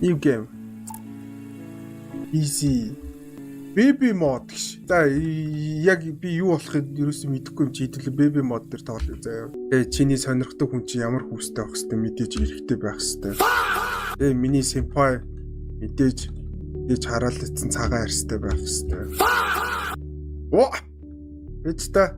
New game. Easy. Baby mode гэж. За, яг би юу болохыг ерөөсөө мэдэхгүй юм чи, хэдүүлээ baby mode дээр тоглоё заяа. Тэгээ чиний сонирхдаг хүн чи ямар хүмүүстэй байх хэвээр, мэдээж эрэгтэй байх хэвээр. Тэгээ миний senpai мэдээж хараалцсан цагаан арьстай байх хэвээр. Оо! Бич та.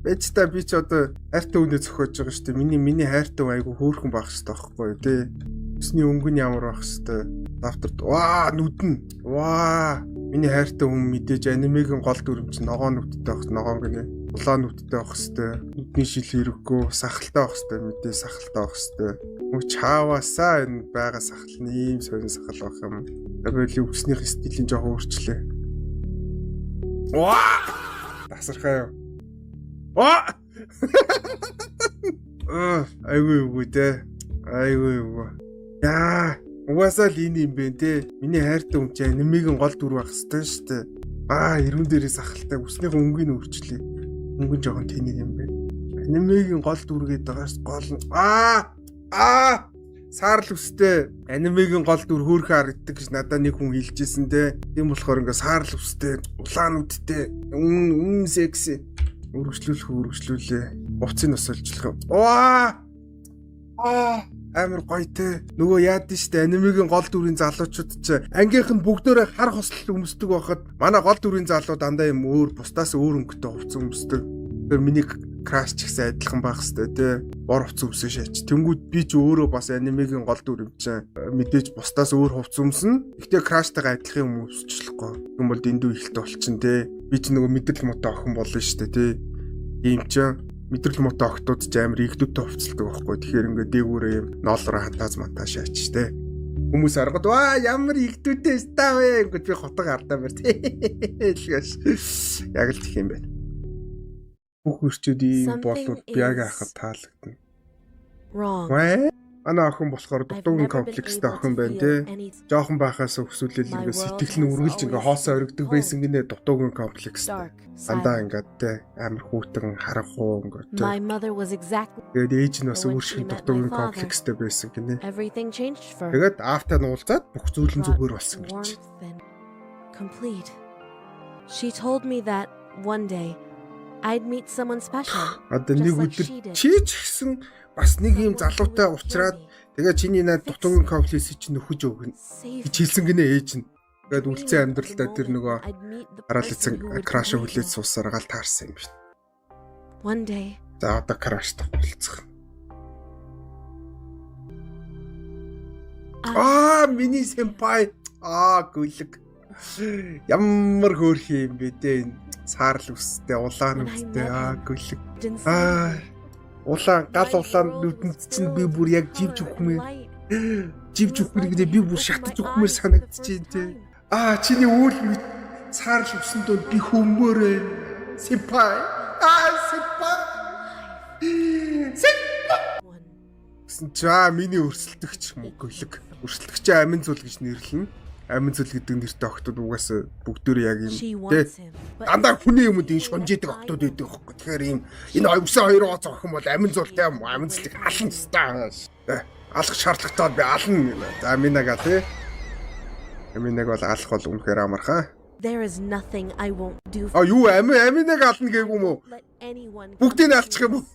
Бич та, би ч одоо хайртай хүнээ зохиож байгаа шүү дээ. Миний хайртай хүн айгу хөөрхөн байх хэвээр байхгүй юу, тий? Үсний өнгө нь ямар байх хэвээр. Давтарт ваа нүдэн. Ваа, миний хайртай хүн мэдээж анимегийн гол дүрм чинь ногоон нүдтэй байх, ногоон гинэ. Улаан нүдтэй байх хэвээр. Нүдний шил хэрэггүй, сахалтай байх хэвээр, мэдээж сахалтай байх хэвээр. Мөн чаавасаа энэ байгаа сахал нь ийм сонин сахал байх юм. Тэгэл үснийх стилийн жоохон өөрчлөө. Ваа! Тасархай юу? Аа! Аа, айгүй үгүй те. Айгүй үгүй. Яа, угаасаа л энэ юм бэ те. Миний хайртай хүн чинь анимегийн гол дүр байх хэвээр шүү дээ. Аа, эргэн дээрээ сахалтай, үснийх өнгийг нь өөрчлөе. Өнгө нь жоохон тэнэг юм бэ. Анимегийн гол дүр гэдэг байгаас гол нь аа саарл үстэй анимегийн гол дүр хөөрхөн харагддаг гэж надад нэг хүн хэлжсэн те. Тийм болохоор ингээ саарл үстэй, улаан нүдтэй, үн үн секси. Өргөжлүүлэх, өргөжлүүлээ. Хувцсыг бас солилцох. Ваа! Аа, амар гоё те. Нөгөө яад нь штэ, анимегийн гол дүрийн залуучууд чи ангийнх нь бүгдөөрөө хар хослол өмсдөг байхад манай гол дүрийн залуу дандаа юм өөр, бусдаас өөр өнгөтэй хувцас өмсдөг. Тэр миний crush ч гэсэн адилхан байх хэвээр те. Бор хувцас өмсөн шаач. Тэнгүүд би ч өөрөө бас анимегийн гол дүр юм чинь мэдээж бусдаас өөр хувцас өмснө. Гэхдээ crush тайгаа адилхан юм өмсчлөхгүй. Тэгм бол дэндүү ихтэй болчин те. Би ч нөгөө мэдрэл муутай охин болно штэ те. Ийм чинь мэдрэл муутай охтууд ч амар игдүүтэй хувцалдаг байхгүй. Тэгэхээр ингээ дээгүүрээ юм ноолроо хантааз мантаа шаач те. Хүмүүс аргад ваа, ямар игдүүтэй ста вэ гэж би хотог ардаа барь. Хэлгээш. Яг л тэх юм байна. Бүх өрчүүд ийм болвол би яг ахад таалагдана. Wrong. Ваа. Манай охин болохоор дутуугийн комплекстэй охин байна те. Жохон байхаас өксүүлэл ингээ сэтгэл нь үргэлж ингээ хоосоо оргидог байсан гинэ, дутуугийн комплекстэй. Дандаа ингээд те амар хүүтэн харанхуу ингээ те. My mother was exactly Тэгээд ээж нь бас өөр шиг дутуугийн комплекстэй байсан гинэ. Everything changed for her. Тэгээд аавтай нь уулзаад бүх зүйл нь зүгээр болсон гэж. Warmth and complete. She told me that one day I'd meet someone special. Одоо нэг өдөр чи ч гэсэн бас нэг юм залуутай уулзраад тэгээ чиний над дутуугийн комплексийг чинь нөхөж өгнө гэж хэлсэн гинэ ээж нь. Тэгээд үлдсэн амьдралдаа тэр нөгөө хараалцсан crush хүлээж сууссаар гал таарсан юм байна. One day. За, одоо crush тай болцох. Аа, миний senpai, аа, гүлэг. Ямар хөөрхөн юм бэ те, энэ саарл үстэй, улаан үстэй, аа, гүлэг. Аа, улаан гал улаан нүдэнд чинь би бүр яг живж өгмээр живж өгмээр гэдэг, би бүр шатаж өгмээр санагдчихээн те. Аа, чиний үйл мэд саарл үсэн донд би хүмүүр байна. Senpai. Аа, senpai. Senpai. Гэсэн чи аа, миний өрсөлдөгч мөгөлөг. Өрсөлдөгч амин зул гэж нэрлэнэ. Амин зул гэдэг нэртэй охтууд угаасаа бүгдөө яг юм тий. Дандаа хүний юмуд энэ шунжидэг охтууд байдаг хөөхгүй. Тэгэхээр ийм энэ өсөн хоёр ооц охин бол амин зултай юм. Амин зулыг ална ёстой. Алах шаардлагатай бол би ална. За, Аминага тий. Аминаг бол алах бол үнэхээр амархан. There is nothing I won't do. А, юу, Аминаг ална гээгүй юм уу? Бүгдийг нь алчих юм уу?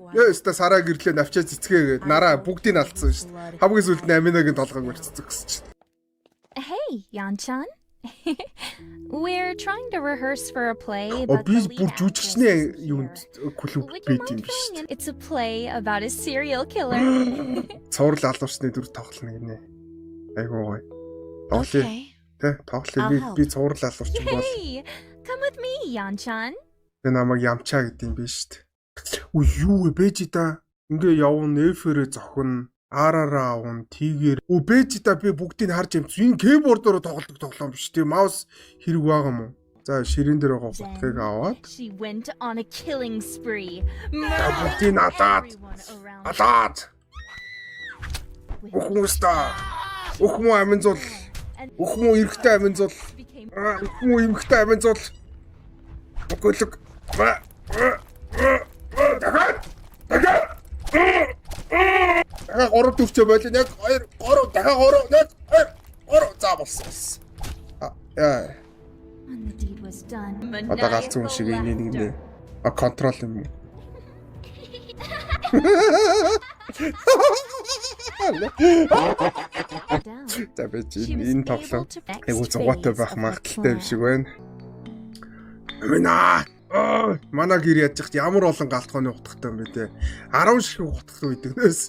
Яа, өстө сараа гэрлээ навчаа цэцгээ гээд нараа бүгдийг нь алдсан шүү дээ. Хамгийн сүүлд нь Аминагийн толгойг барьцсан гэсэн чинь. Hey, Yanchan. We're trying to rehearse for a play. О, би бүр жүжигчний юунд клуб байд юм биш. It's a play about a serial killer. Цуврал алуурчны дүр тоглоно гинэ. Айгуу гоё. Тоглоё. Тэ, тоглоё. Би цуврал алуурчин бол. Hey, come with me, Yanchan. Тэ, намайг Ямчаа гэдэг юм биш үү? Үу, юу вэ, Бэжи та? Ингээ явна, F-ээрээ зохино. R-аараа авна, T-гээр. Үу, Бэжи та, би бүгдийг харж амжсан. Энэ keyboard оор тоглодог тоглоом биш тий. Mouse хэрэг байгаа юм уу? За, ширээн дээр байгаа гутгийг аваад She went on a killing spree. Бүгдийг алаад алаад бүх хүмүүстээ. Бүх муу амин зул. Бүх муу эрэгтэй амин зул. Бүх муу эмэгтэй амин зул. Өгөлөг. Дахиад. Дахиад. Дахиад 3 төвчөө болино. 1 2 3 дахиад 3 1 2 3 за болсон. А яа. When the deed was done. Одоо галзуу хүн шиг ингэ нэг нэ. А контрол юм уу? Down. За би чи She was энэ тоглоом able to айгу next зугаатай phase байх of her магадaltaй юм plan. шиг байна. Амина. Аа, манай гэр яаж яхад ямар олон галтгооны утгатай юм бэ те. 10 ширхэг утгатай байдаг нээс.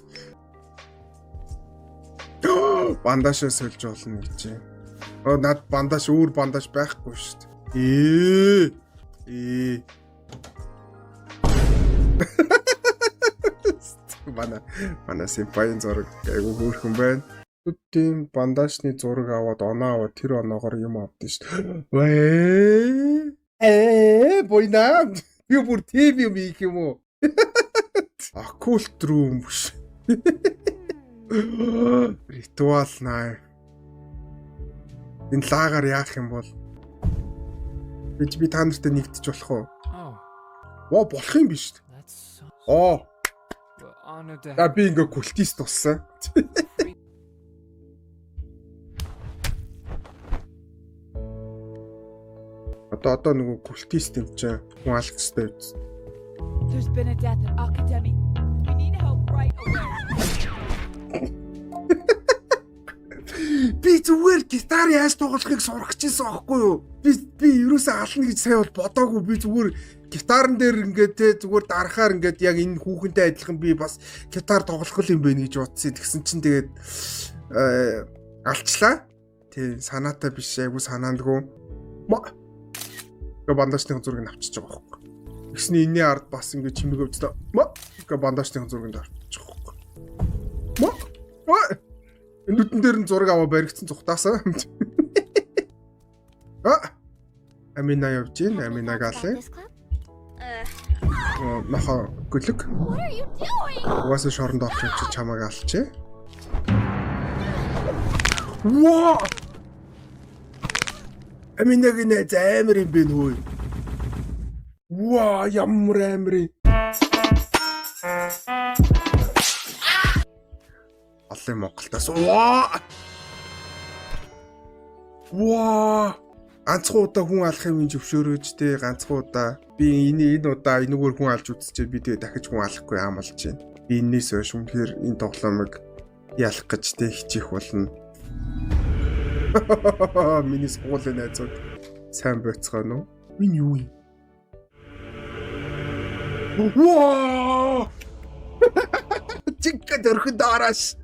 Бандашаа сольж болно гэж. Оо над бандаш өөр бандаж байхгүй шүү дээ. Ээ. Ээ. Манай манай симпайн зураг айгу хөөрхөн байна. Тийм бандажны зураг аваад оноо аваад тэр оноогоор юм авдсан шүү дээ. Вэ? Ээ, буйна. Би бүр тийм юм хийх юм уу? Оккулт рүүм биш. Ритуал наа. Энэ лагаар яах юм бол би та нартай нэгдэж болох уу? Oh, Оо болох юм биш. that's so. Оо, We're honored to за have би ингээ культист болсон. free. Одоо нөгөө культист юм чинь хүн алах хэрэгтэй биз. There's been a death at Academy. We need help right away. Би зүгээр гитар яаж тоглохыг сурах гэжсэн аахгүй юу? Би ерөөсөө ална гэж сая бол бодоагүй. Би зүгээр гитарн дээр ингээд те зүгээр дарахаар ингээд яг энэ хүүхэнтэй адилхан би бас гитар тоглох юм байна гэж бодсон. Тэгсэн чинь тэгээд алчлаа. Тий, санаатай биш айгу санаандгүй. Ма. Гэ бандажны зургийг авчиж байгаа байхгүй. Тэгсний энэний ард бас ингээд чимэг өвдлөө. Ма. Гэ бандажны зургийг авчиж байгаа байхгүй. Ма. Нүдэн дээр нь зураг аваа баригдсан зүхтаасан. А. Амина явж гин, Have any Амина thoughts about галын. this club? Нохоо гөлөг. What are you doing? Угаасаа шоронд орчих юм чи чамайг алчээ. Ваа! Аминагийн найз амар юм бэ нөө. Ваа, ямар амар юм. Олон Монголтаас ваа! Ваа! Ганцхан удаа хүн алах юм зөвшөөрөөж те ганцхан удаа. Би энэ удаа энэгээр хүн алж үзчихээ би тэгээ дахиж хүн алахгүй аамалж байна. Би энэс хойш үнэхээр энэ тоглоомыг ялах гэж те хичээх болно. Миний сургуулийн найзууд сайн байцгаана уу? Минь юу юм? Ваа! Чиггэ дөрхөн дарааш.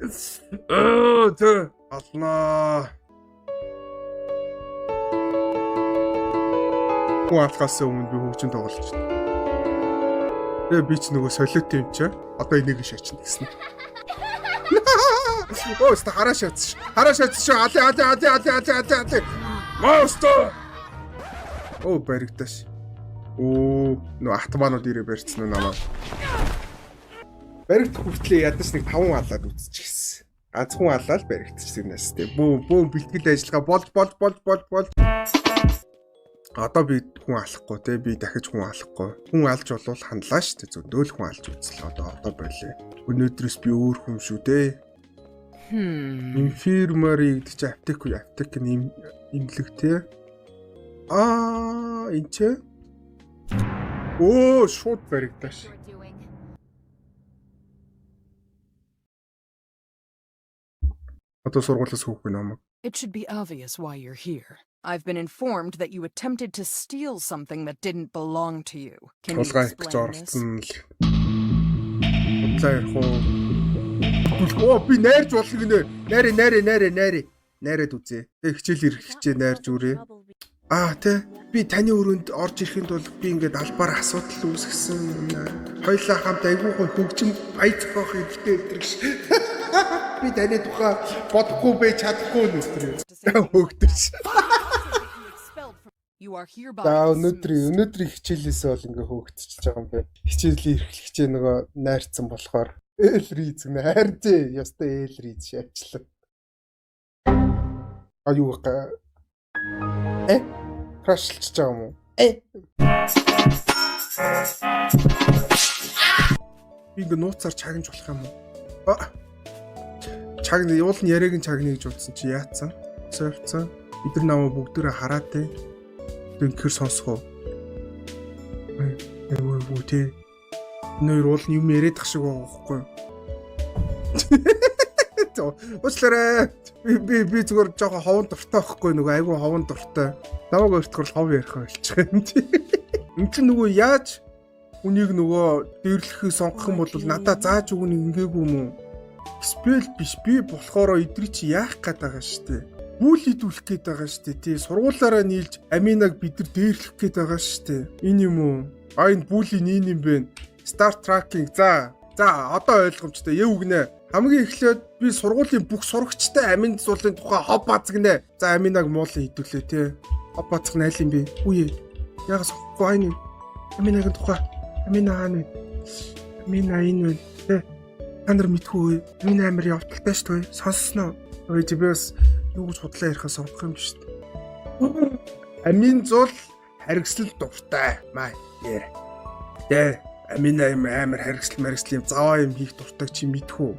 Тэ алнаа. Хүн алхаас өмнө би хөгжим тоглож байна. Тэгээ би ч нөгөө солиот юм чи. Одоо энийг шаачна гэсэн. Өө, ста хараа шатс. Хараа шатс шүү. Али али али али али али али. Монстер. Оо, баригдаш. Оо, нөө автоманууд ирээ барьцсан уу намайг. Баригдах хүртлээ ядаж нэг 5 алаад үзчихсэн. Ганцхан алаал баригдчихсан нас тий. Бүүн бүүн бэлтгэл ажиллагаа болж болж болж болж болж. Одоо би хүн алахгүй те би дахиж хүн алахгүй. Хүн алж болвол хандлаа шүү дээ. Зөндөөл хүн алж үзлээ одоо болио. Өнөөдрөөс би өөр хүн шүү дээ. Инфирмари гэдэг чи аптек үү? Аптек нь имлэг те. Аа энэ чи Өө шууд баригдааш. You're doing. Одоо сургуулиас хөөх намайг. It should be obvious why you're here. I've been informed that you attempted to steal something that didn't belong to you. Can you Тулгай их гэж explain this? оролцсон л. Худлаа ярих уу? Оо би найрж болно гинэ. Найрэ найрэ найрэ найрэ. Найраад үзье. Тэг хичээл ирэх хичээ найрж үрээ. Аа тэ би таны өрөөнд орж ирэхэд бол би ингээд албаар асуудал үүсгэсэн юм аа. Хоёлаа хамт айгүй гой хөгжим баяр зохиох хэрэгтэй өдр гэж. Би таны тухай бодохгүй байж чадахгүй нүтэр. Хөөгдөж. You are hereby За dismissed. өнөөдрийн хичээлээсээ бол ингээ хөөгдчихэж байгаа юм байна. Хичээлийн эрхлэгчээ нөгөө найрцсан болохоор ээл рийз гэнэ харин тий ёстой ээл рийз шаачлаа. А юу га э крашлж байгаа юм уу? Э Би ингээ нууцаар чагнаж болох юм уу? А Чаг уул нь яриаг нь чагна гэж утсан чи яатсан? Сойрцсан. Бид нар намаа бүгдээрээ хараад те. Дөнхөр сонсох уу? Айгүй айгүй те. Энэ хоёр уул нь юм яриад тах шиг байгаа байхгүй юу? Уучлаарай. Би зүгээр жоохон ховон дуртай байхгүй нөгөө айгүй ховон дуртай. Намайг өөртгөр хов ярих болчих юм тий. Энд чинь нөгөө яаж үнийг нөгөө дээрлэхийг сонгох юм бол надаа зааж өгнө ингээгүй юм уу? Spell биш би болохоор эдрий чи яах гээд байгаа штэ. Бүл идүүлэх гээд байгаа штэ тий. Сургуулаараа нийлж Аминаг бид нар дээрлэх гээд байгаа штэ. Энэ юм уу? А энэ бүлийн энэ юм бэ? Start tracking. За. За одоо ойлгомжтой. Яв гинэ. Хамгийн эхлээд би сургуулийн бүх сурагчтай амин зулын тухай хов бац гинэ. За Аминаг муулан хідүүлээ тий. Хов бацх нь аль юм бэ? Үе. Ягас сохгүй айн. Аминагийн тухай. Амина хаана вэ? Амина энэ вэ? Тэ. Та нар мэдхүү. Амина амар явдалтай шүү дээ. Сонссноо. Ой чи би бас юу гэж худлаа ярихаа сонгох юм шүү дээ. Амин зул харгислал дуртай. Маа яа. Тэ. Амина юм амар харгислал маргислал юм заваа юм хийх дуртай чи мэдхүү.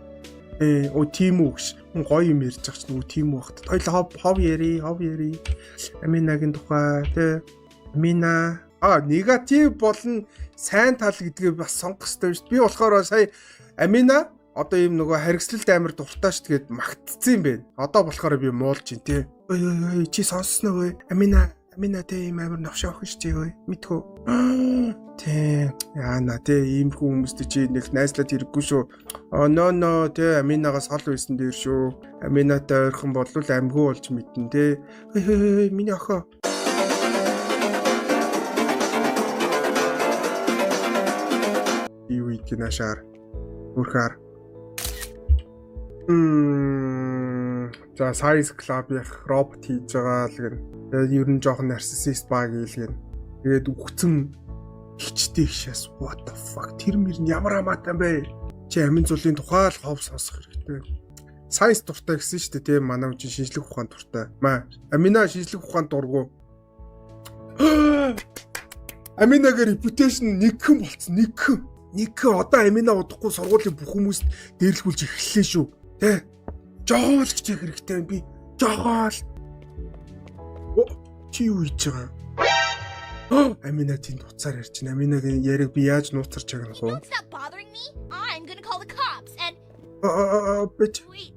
Оо тийм үү гэж. Хүн гоё юм ярьж байгаа ч нөгөө тийм үү бахт. Хоёул хов хов яри, хов яри. Аминагийн тухай тэ. Амина негатив болон сайн тал гэдгээ бас сонгох хэрэгтэй шүү дээ. Би болохоор сая Амина одоо ийм нөгөө харгислалд амар дуртай шүү дээ гэд магтцсан юм байна. Одоо болохоор би муулж чинь тий. Ой ой ой чи сонссноо вэ? Амина Амина тэ ийм амар новшоо охин шүү дээ ой. Мэдхүү. Тэ яана тэ иймэрхүү хүмүүстэй чи нэг найзлаад хэрэггүй шүү. Но но тэ Аминагаас хол байсан дээр шүү. Аминатай ойрхон болвол амьгүй болж мэднэ тэ. Ой ой ой миний охин. Юу ийд нашаар. Бүрхаар. За Science Club-ийнх робот хийж байгаа л гэн. Тэгээд ер нь жоохон нарциссист баг ийлгэн. Тэгээд үхцэн хичтэй хшээс what the fuck тэр мөр нь ямар хамаатай юм бэ? Чи амин зулын тухай л хов сонсох хэрэгтэй. Science дуртай гэсэн шүү дээ тийм манай хүн чинь шинжлэх ухаан дуртай. Маа Амина шинжлэх ухаан дургу. Аминагийн reputation нэгхэн болцсон нэгхэн. Нэгхэн одоо Амина удахгүй сургуулийн бүх хүмүүст дээрлэхүүлж эхэллээ шүү. Тэ. Жохон л хичээх хэрэгтэй юм би. Жохон л. Чи юу хийж байгаа юм? Амина тэнд уцаар ярьж байна. Аминагийн яриаг би яаж нууцар чагнах вэ? Don't stop bothering me. I'm gonna call the cops and Бич. wait.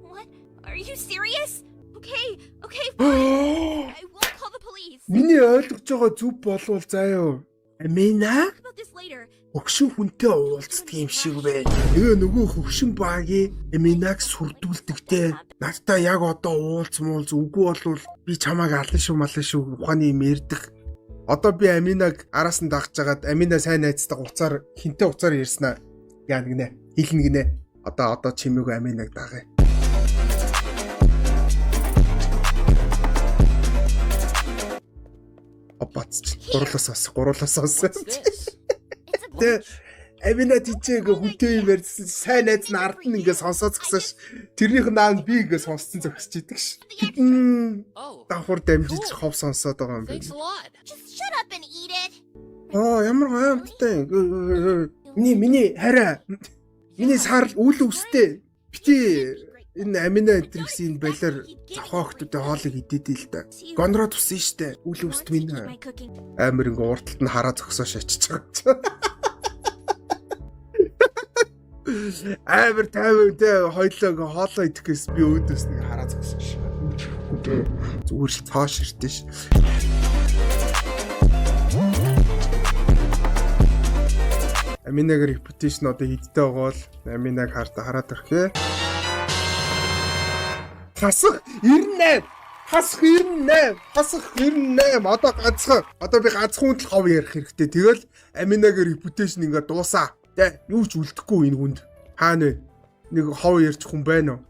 What? Are you serious? Okay, okay, fine. I won't call the police. Миний ойлгож байгаа зүв болвол заа юу. Амина Talk about this later. хөгшин хүнтэй уулздаг юм шиг байна. Тэгээ нөгөө хөгшин багийн Аминаг сүрдүүлдэгтэй. Надтай яг одоо уулз муулз үгүй болвол би чамайг алан шүү малан шүү ухааны юм ярьдаг. Одоо би Аминаг араас нь дагж хагаад Амина сайн найзтайгаа уцаар хинтээ уцаар ярьснаа яа нэгнэ. Хэлнэ гинэ. Одоо чимээгүй Аминаг дагая. Обац чи гурлаас бас гурлаас бас. What's this? It's a Тэ Амина тийчээ ингээ хүнтэй юм ярьсан чи сайн найз нь ард нь ингээ сонсоо згсааш. Тэрнийх нь наан би ингээ сонсцсон зогсож идэг ш. Хэдэн Oh, давхар дамжиж хов сонсоод байгаа юм thanks бэ. a lot. Just shut up and eat it. Аа ямар гоё амттай. Миний хараа. Миний сар үл үстэй. Бити энэ Амина энтриксийн энэ балиар зохиогтуудын хоолыг идээд ил та. Гонроо тусан штэ. Үл үст минь. My cooking. Амар ингээ урталт нь хараа зогсоо шачиж байгаа. Амар тайван те хоёлоо ингээ хоолоо идэх гэс би өөдөөс нэг хараа зогсоо ш. Зүгээр л цоо ширтэн ш. Аминаг reputation одоо хэдтэй байгаа бол Аминаг хараад өрхөө. Хасах 98. Хасах 98. Хасах 98. Одоо ганцхан. Одоо би ганцхан хүнд л хов ярих хэрэгтэй. Тэгэл Аминагийн reputation ингээ дуусаа. Тэ юу ч үлдэхгүй энэ хүнд. Хаана вэ? Нэг хов ярьчих хүн байна уу?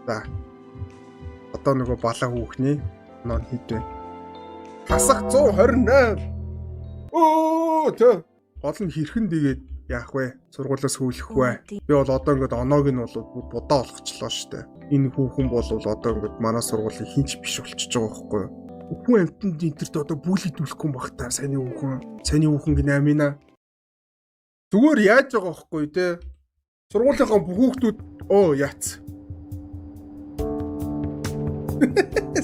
За. Одоо нөгөө балаа хүүхний нон хэд вэ? Хасах 128. Оо тэ. Гол нь хэрхэн дэгээд яах вэ? Сургуулиас хөөлөх вэ? Би бол одоо ингээд оноог нь бол бүр будаа олгочлоо штэ. Энэ хүүхэн бол одоо ингээд манай сургуулийн хинч биш болчихж байгаа байхгүй юу? Хүн амьтанд энэ төрт одоо бүлэдүүлэхгүй юм бах та саяны хүүхэн. Саяны хүүхэн гинэ Амина. Зүгээр яаж байгаа байхгүй юу те? Сургуулийнхаа бүх хүүхдүүд Оо яц.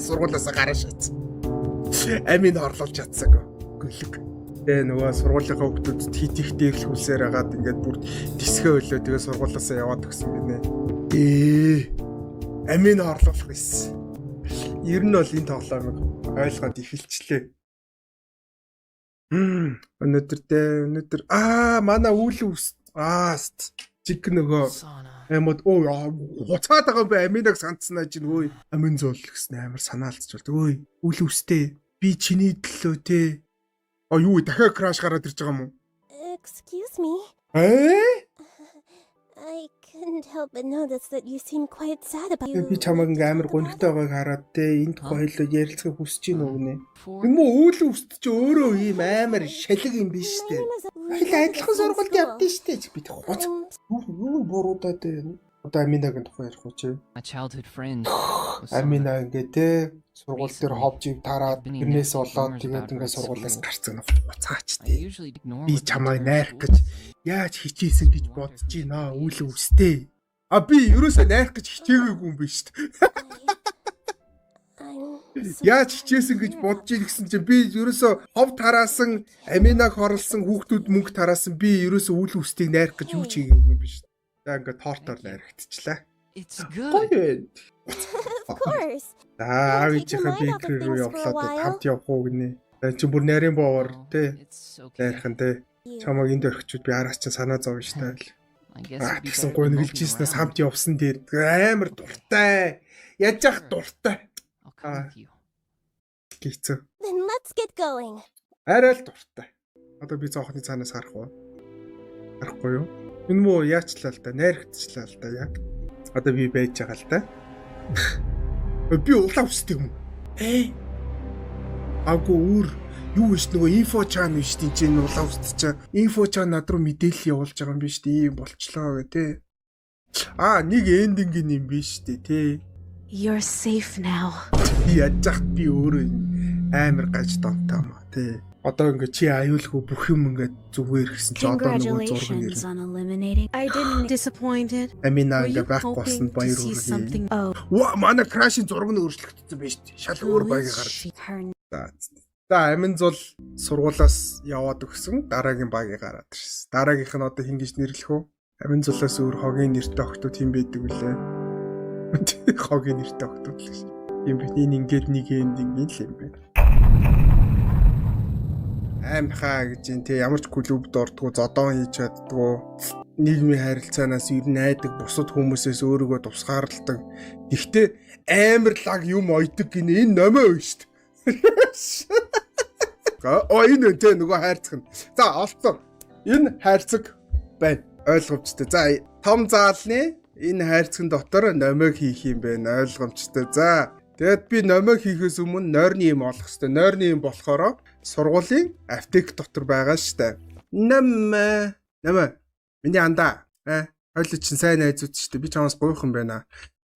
Сургуулиасаа гараа шатсан. Амийг хорлуулж чадсангүй. Гөлөг. Тэгээ нөгөө сургуулийнхаа хүүхдүүдэд хит их дээрлэхүүлсээр хагаад ингээд бүр дисгэ өлөө тэгээ сургуулиасаа яваад өгсөн гинэ. Амийг хорлуулах байсан. Ер нь бол энэ тоглоомыг ойлгоод эхэлчлээ. Өнөөдөр те өнөөдөр манай үйл үс чиг нөгөө Амид оо хуцаад байгаа юм бэ аминаг сандснаа чинь өө амин зуул гэсэн амар санаа алдчихвал өө үл үстэй би чиний төлөө те а юу дахиад краш гараад ирж байгаа юм уу? Excuse me. Ээ? I couldn't help but notice that you seem quite sad about you. Би чамайг ингээ амар гонхтой байгааг хараад те энэ тухай хоёлоо ярилцахыг хүсэж байна уу гинэ. Юм уу үл үст чи өөрөө ийм амар шалиг юм биш те. Хоёлаа адилхан сургуульд явдсан штэ би тэг хуц. Юу буруудаад байна? Одоо Аминагийн тухай ярих уу чи? My childhood friend. Амина ингээ те сургууль дээр ховж ив тараад тэрнээс болоод тэгээд ингээ сургуулиас гарцсан хуцаач те. Би чамайг найрах гэж яаж хичээсэн гэж бодож байна үл үстэй. А би ерөөсөө найрах гэж хичээгээгүй юм биш үү? Яаж хичээсэн гэж бодож ийн гэсэн чинь би ерөөсөө хов тараасан, Аминаг хорлсон, хүүхдүүд мөнгө тараасан би ерөөсөө үл үстийг найрах гэж юу ч хийгээгүй юм биш. За ингээ тортоор найрагдчихлаа. It's good. Гоё. Of course. За аав ээжийнхээ бейкери рүү явлаа хамт явах уу гинэ. За чи бүр нарийн боовор тий. Найрхан тий. Чамаг энд орхичуд би араас чинь санаа зовно штэ. Тэгсэн гуйнаглж ийснээс хамт явсан дээр амар дуртай. Яаж яах дуртай. Гийцэн. Then let's get going. Арай л дуртай. Одоо би зоохны цаанаас харах уу? Харахгүй юу? Энэ муу яачлаа л да, найрагдчихлаа л да яг. Одоо би байж байгаа л да. Би улаан үстэй юм. Ээ. Агуу өөр юу биш нөгөө инфо чан биш тийм чинь улаан үстэй чинь. Инфо чан над руу мэдээлэл явуулж байгаа юм биш тийм болчлоо гэ тэ. Аа нэг эндинг юм биш үү тэ. You're safe now. Яаж яах би өөрөө амар гаж донтой юм а тий. Одоо ингээ чи аюулгүй бүх юм ингээ зүгээр гэсэн чи одоо нөгөө зураг нэр. I didn't disappointed. Амина Were ингээ you байхгүй болсон hoping to баяр see хүргэе. something? Oh, Ва манай крашийн зураг нь өөрчлөгдсөн байж тий. Шал өөр who багийг is гарч. she? Her За. За амин зул сургуулаас яваад өгсөн дараагийн багийг гараад ирсэн. Дараагийнх нь одоо хин гэж нэрлэх үү? Амин зулаас өөр хогийн нэртэй охтууд хин байдаг вүлээ? Хогийн нэртэй охтууд л гэж. Юм бэ? Энэ ингээд нэг энд ингээд л юм бэ. Аймхаа гэж юм те ямар ч клубд ордгоо зодоон хийж чаддгоо нийгмийн харилцаанаас ер нь айдаг бусад хүмүүсээс өөрийгөө тусгаарладаг. Гэхдээ амар лаг юм ойдог гинэ энэ номоо биш шүү дээ. Оо энэ үү те нөгөө хайрцаг нь. За олцсон. Энэ хайрцаг байна. Ойлгомжтой. За том заалны энэ хайрцагын дотор номыг хийх юм байна. Ойлгомжтой. За тэгэд би номыг хийхээс өмнө нойрны юм олох хэрэгтэй. Нойрны юм болохоор сургуулийн аптек дотор байгаа штэ. Нэм нэм миний андаа. Хойлоо чинь сайн найзууд штэ. Би чамаас гуйх юм байна.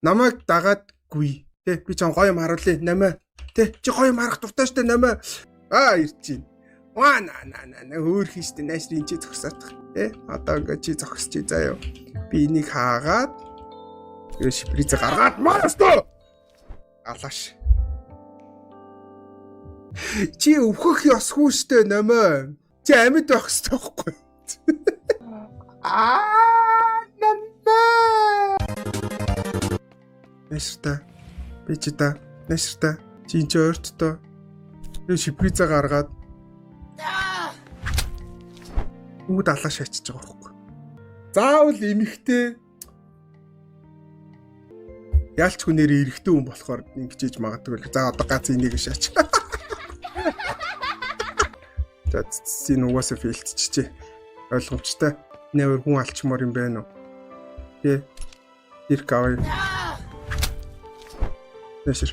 Намайг дагаадгүй. Тэ би чам гоё юм харуулъя. Нэмэ. Тэ чи гоё юм харах дуртай штэ нэмэ. Аа ирж чинь. Ваа на на на на хөөрхөн штэ нааш энэ чи зогсоодох. Тэ одоо ингээ чи зогсчих заяа. Би энийг хаагаад тэгээ шипризэ гаргаад маастаа. Алааш. Чи өвхөх ёсгүй штэ нэмэ. Чи амьд байх ёстой байхгүй. Аа нэмэ. Нэшрта. Би чи та. Нэшрта. Чи энэ чи ойрттой. Тэгээ шипризэ гаргаад Үгд алаа шаачиж байгаа байхгүй. Заавал эмэгтэй ялч хүнээр эрэгтэй хүн болохоор ингэж иж магадгүй л. За одоо гац энийг шаач. За цэцэн угаасаа фейлтчихжээ. Ойлгомжтой. Нээр хүн алчмаар юм байна уу? Тэ. Ирк авъя. Нэшэр.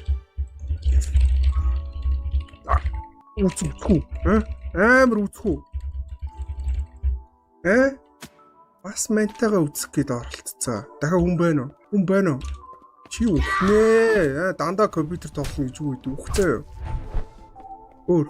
Үцхүү. Амар үцхүү. Э? Бас мантайгаа үзэх гээд оролцсон. Дахиад хүн байна уу? Хүн байна уу? Чи үхнэ. Дандаа компьютер тоглоно гэж юу гэдэг үхтэй юу? Өөр.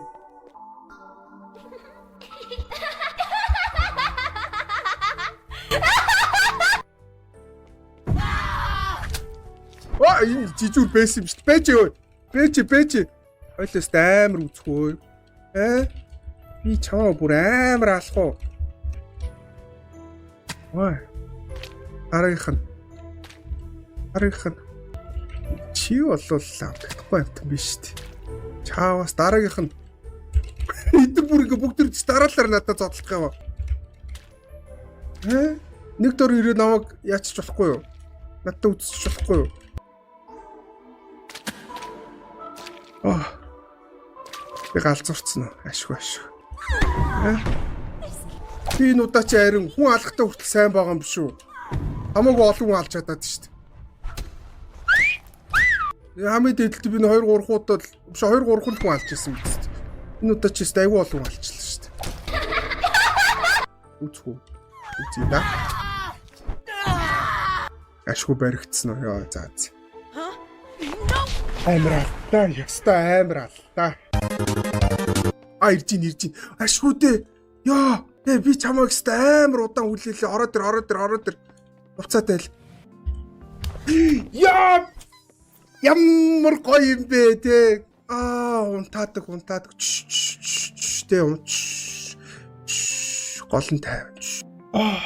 Аа, энэ жижүүр байсан юм шүү дээ. Бэж өө. Бэж, бэж. Хойлоос амар үзэхүү. Э? Би чамаа бүр амар алах уу? Ваа. Дараагийнх нь. Дараагийнх нь. Чи болвол авдахгүй амтан биш шүү дээ. Чаавас дараагийнх нь. Эдэн бүр ингээ бүгд ирж дараалал надад зодтолох юм. Э? Нэг дор ирээ намайг яачих болохгүй юу? Надад үзчих болохгүй юу? Аа. Би галзуурцсан уу? Ашгүй, ашгүй. Э? Би энэ удаа чи харин хүн алхахтаа хүртэл сайн байгаа юм биш үү? Хамаагүй олон хүн алж чадаад шүү дээ. Хамгийн дээдэлд би 2 3 удаа л биш, 2 3 хүн алж ирсэн биз дээ. Энэ удаа чи өстой айгүй олон хүн алчлаа шүү дээ. Үзэх үү? Үзье да. Ашгүй баригдсан уу? Йоо, за за. Амар аллаа, ястай амар аллаа. А, ирж ин, ирж ин. Ашгүй дээ. Йоо, ээ, би чамайг өстой амар удаан хүлээлээ. Ороод ир, ороод ир, ороод ир. Буцаад айл. Яа! Ямар гоё юм бэ те. Аа, унтаадаг, унтаадаг. Чш те, унч. Гол нь 50. Аа.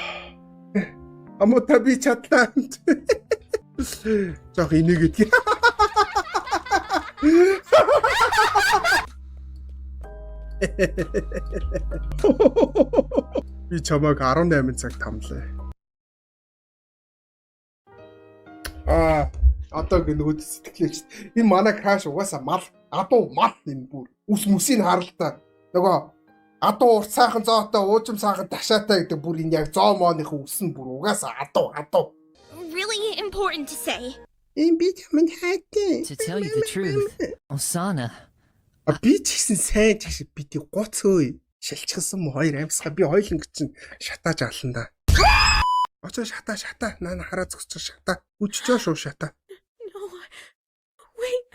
Амота, би чадлаа. Жох инээгээд. Би чамайг 18 цаг тамлаа. Аа, одоо нөгөө сэтгэлээч. Энэ манай crush угаасаа мал, адуу мал, энэ бүр. Үс мүсийг харалтаа. Нөгөө адуу урт сайхан зоотой, уужим сайхан ташаатай гэдэг, бүр энэ яг зоо мооныхын үс нь бүр угаасаа адуу, адуу. Really important to say. Энэ би чамд хайтай. To tell you the truth, Osana, А, би ч гэсэн сайн ч гэсэн би тий гуц өөй. Шилчихсэн мө хоёр амьсгаа би хоёуланг чинь шатааж алан да. Очоо шатаа, шатаа, наа хараа зогсож шатаа. Үчжөө шүү, шатаа. No. Wait.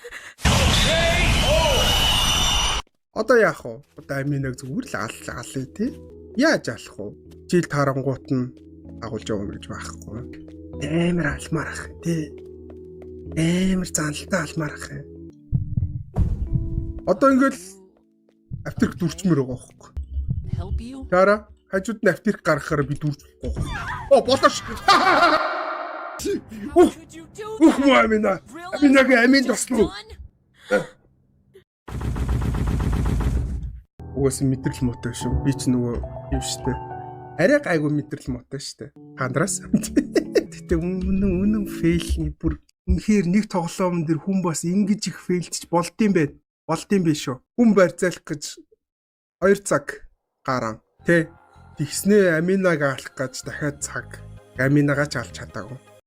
Одоо яах вэ? Одоо Аминаг зүгээр л ал алъя тий. Яаж алах вэ? Жил тарангуут нь агуулж явна гэж байхгүй. Амар алмаар ах тий. Амар занлтаа алмаар ах. Одоо ингээл аптек дүрчмээр байгаа байхгүй. Help you? Тара хажууд нь аптек гаргахаар би дүрж болохгүй. Оо, болоош. How could you do Үх that? мөө, Амина. Аминагийн амийн тослоо. Done? Угаасаа мэдрэл муутай шүү. Би ч нөгөө юм штэ. Арай гайгүй мэдрэл муутай штэ. Хандраас. Гэтэ үнэн үнэн fail бүр үнэхээр нэг тоглоом дээр хүн бас ингэж их fail дэж болдсон байх. Болдсон биш шүү. Хүн барьцаалах гэж 2 цаг гарan. Тэ. Тэгснээ Аминаг алах гэж дахиад цаг. Аминагаа ч алж чадаагүй.